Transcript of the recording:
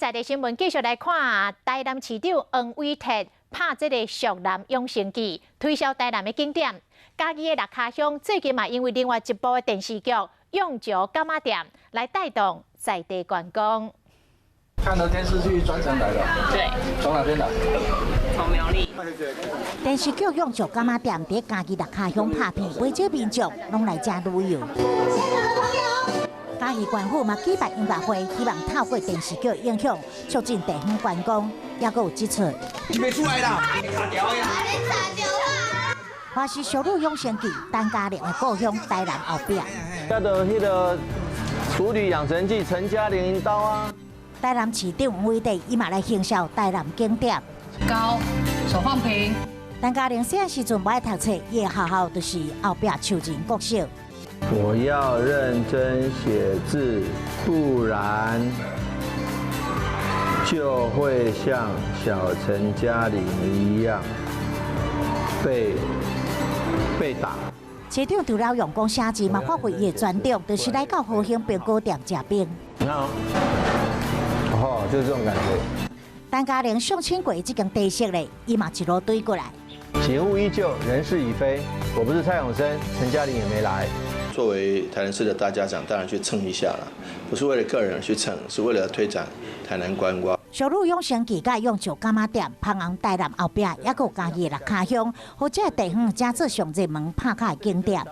在地新聞繼續來看，台南市長黃偉哲拍這个淑男養成記，推銷台南的景點。嘉義的六跤鄉最近嘛，因為另外一部的電視劇《養石柑仔店》來帶動在地觀光。看了電視劇專程來的。對。從哪邊來？從苗栗。電視劇《養石柑仔店》佇嘉義六跤鄉拍片，袂少民眾攏來遮旅遊。嘉義縣府嘛舉辦音樂會，希望透過電視劇影響，促進地方觀光，抑閣有這齣。沒出來啦！華視淑女養成記，陳嘉玲的故鄉台南後壁。叫做彼个淑女養成記，陳嘉玲𪜶兜啊。台南市長黃偉哲伊嘛來行銷台南景點。高，手放平。陳嘉玲細漢時陣無愛讀冊，伊的學校就是後壁樹仁國小。我要認真寫字，不然就會像小陳嘉玲一樣被打。市長除了用功寫字，嘛發揮伊的專長，就是來到和興冰糕店食冰。你看哦，就是這種感覺。陳嘉玲相親過這間茶室咧，伊嘛一路對過來。景物依舊，人事已非。我不是蔡永生，陳嘉玲也沒來。作為台南市的大家長，當然去蹭一下啦，不是為了個人去蹭，是為了推展台南觀光。淑女養成記佮養石柑仔店，捧紅台南後壁，抑閣有嘉義六跤鄉，予這个地方成做上熱門拍卡的景點。